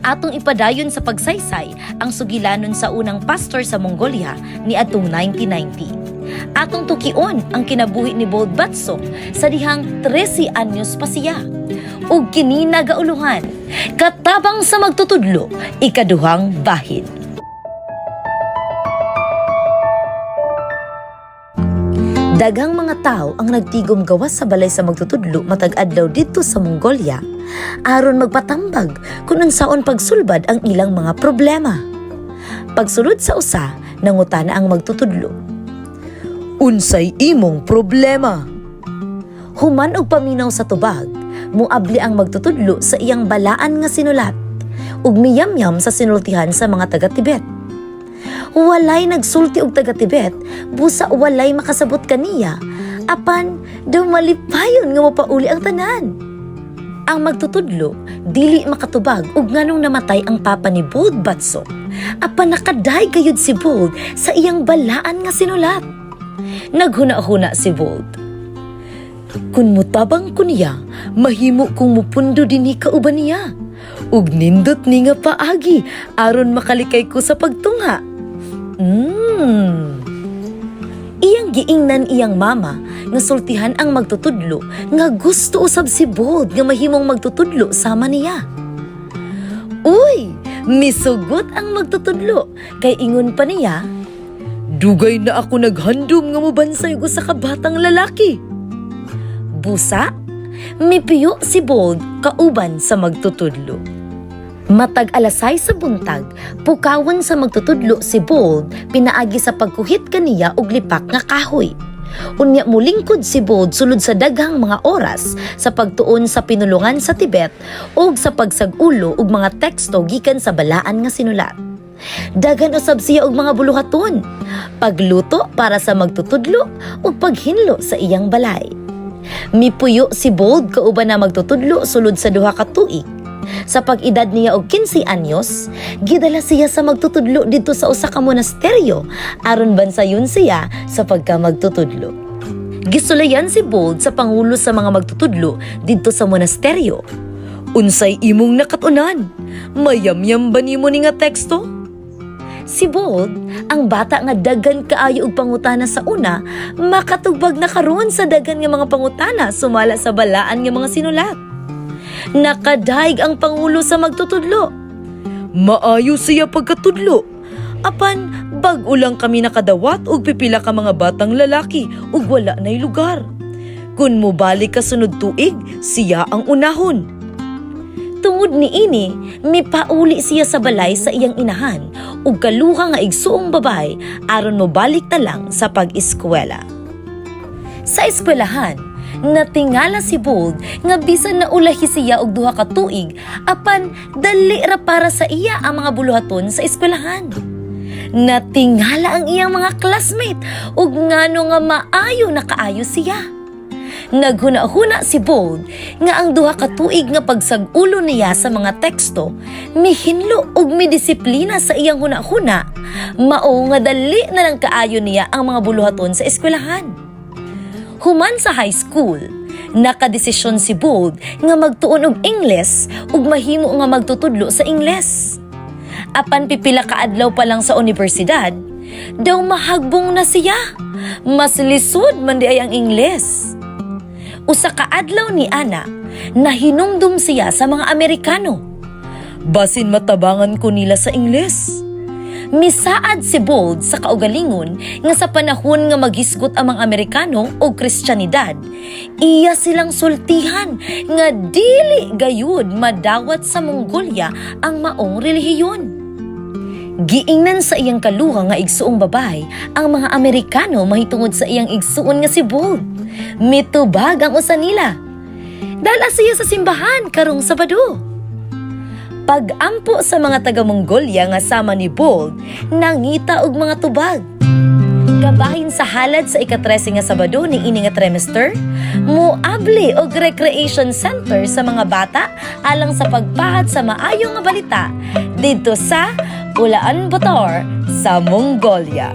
Atong ipadayon sa pagsaysay ang sugilanon sa unang pastor sa Mongolia niadtong 1990. Atong tukion ang kinabuhi ni Bold Batsok sa dihang 13 anyos pa siya. Ug kini nagauluhan, Katabang sa Magtutudlo, ikaduhang bahin. Daghang mga tao ang nagtigom gawas sa balay sa magtutudlo matag adlaw didto sa Mongolia aron magpatambag kung unsaon pagsulbad ang ilang mga problema. Pagsulod sa usa, nangutana ang magtutudlo. "Unsay imong problema?" Human og paminaw sa tubag, muabli ang magtutudlo sa iyang balaan nga sinulat ug miyamyam sa sinultihan sa mga taga-Tibet. Walay nagsulti og taga-Tibet, busa walay makasabot kaniya, apan daw malipayon nga mopauli ang tanan. Ang magtutudlo dili makatubag og nganong namatay ang papa ni Bold Batsok. Apan nakaday gayud si Bold sa iyang balaan nga sinulat. Naghuna-huna si Bold. "Kung mutabang ko niya, mahimo kong mupundo dinhi kauban niya. Ug nindot ni nga paagi aron makalikay ko sa pagtungha. Iyang giingnan iyang mama nga sultihan ang magtutudlo nga gusto usab si Bold nga mahimong magtutudlo sama niya. Uy, misugot ang magtutudlo kay ingon pa niya, "Dugay na ako naghandom nga mobansay og usa ka batang lalaki." Busa, mipiyo si Bold kauban sa magtutudlo. Matag alas 6 sa buntag, pukawon sa magtutudlo si Bold pinaagi sa pagkuhit kaniya og lipak nga kahoy. Unya mulingkod si Bold sulod sa daghang mga oras sa pagtuon sa pinulungan sa Tibet ug sa pagsag-ulo og mga teksto gikan sa balaan nga sinulat. Daghan usab siya og mga buluhaton, pagluto para sa magtutudlo ug paghinlo sa iyang balay. Mipuyo si Bold kauban na magtutudlo sulod sa 2 ka tuig. Sa pag-edad niya og 15 anyos, gidala siya sa magtutudlo didto sa usa ka monasteryo aron bansayon siya sa pagka magtutudlo. Gisulayan si Bold sa pangulo sa mga magtutudlo didto sa monasteryo. "Unsay imong nakatunan? Mayamyam ba nimo ni nga teksto?" Si Bold, ang bata nga daghan kaayo og pangutana sa una, makatubag na karon sa daghan nga mga pangutana sumala sa balaan nga mga sinulat. Nakadaig ang pangulo sa magtutudlo. "Maayo siya pagkatudlo. Apan bag-o lang kami nakadawat og pipila ka mga batang lalaki ug wala na'y lugar. Kun mobalik ka sunod tuig, siya ang unahon." Tungod niini, mipauli siya sa balay sa iyang inahan ug kaluha nga igsuong babay aron mobalik na lang sa pag-eskwela. Sa eskwelahan, natingala si Bold nga bisan naulahi siya og 2 ka tuig, apan dali ra para sa iya ang mga buluhaton sa eskwelahan. Natingala ang iyang mga classmate ug ngano nga maayo na kaayo siya. Naghuna-huna si Bold nga ang 2 ka tuig nga pagsag-ulo niya sa mga teksto, mihinlo ug midisiplina sa iyang huna-huna, mao nga dali na lang kaayo niya ang mga buluhaton sa eskwelahan. Human sa high school, nakadesisyon si Bold nga magtuon og Ingles ug mahimo nga magtutudlo sa Ingles. Apan pipila ka adlaw pa lang sa universidad, daw mahagbong na siya. Mas lisod man diay ang Ingles. Usa ka adlaw ni ana, nahinumdum siya sa mga Amerikano. "Basin matabangan ko nila sa Ingles." Misaad si Bold sa kaugalingon nga sa panahon nga maghisgot ang mga Amerikano og Kristiyanidad, iya silang sultihan nga dili gayud madawat sa Mongolia ang maong relihiyon. Giingnan sa iyang kaluha nga igsuong babay ang mga Amerikano mahitungod sa iyang igsuon nga si Bold. Mitubag ang usa nila. "Dala siya sa simbahan karong Sabado." Pag-ampo sa mga taga-Mongolia nga sama ni Bold, nangita og mga tubag. Kabahin sa halad sa ika-13 nga Sabado ni ini nga trimester, muabli og recreation center sa mga bata alang sa pagpahat sa maayo nga balita didto sa Ulaanbaatar sa Mongolia.